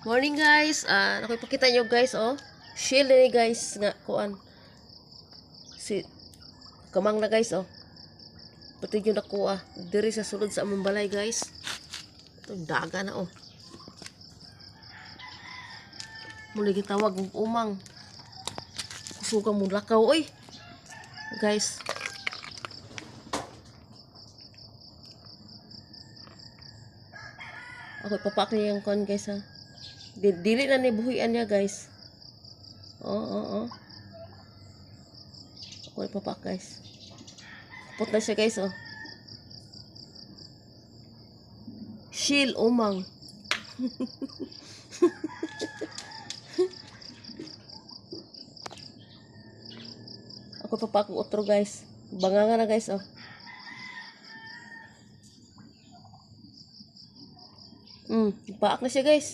Morning, guys. Ah, ako ipakita nyo, guys, oh. Shield ni, guys, nga kuan. Si kamang na, guys, oh. Pati yung nakuha diri sa sulod sa among balay, guys. Ito daga na, oh. Muli gitawag og umang. Kusuga mo lakaw oy. Guys. Ako ipapak niya yung kuan, guys, ha. Dili na ni buhian niya, guys. Oo. Ako ipapak, guys. Kapot na siya, guys, oh. Shield umang. Ako ipapak og otro, guys. Banganga na, guys, oh. Paak na siya, guys.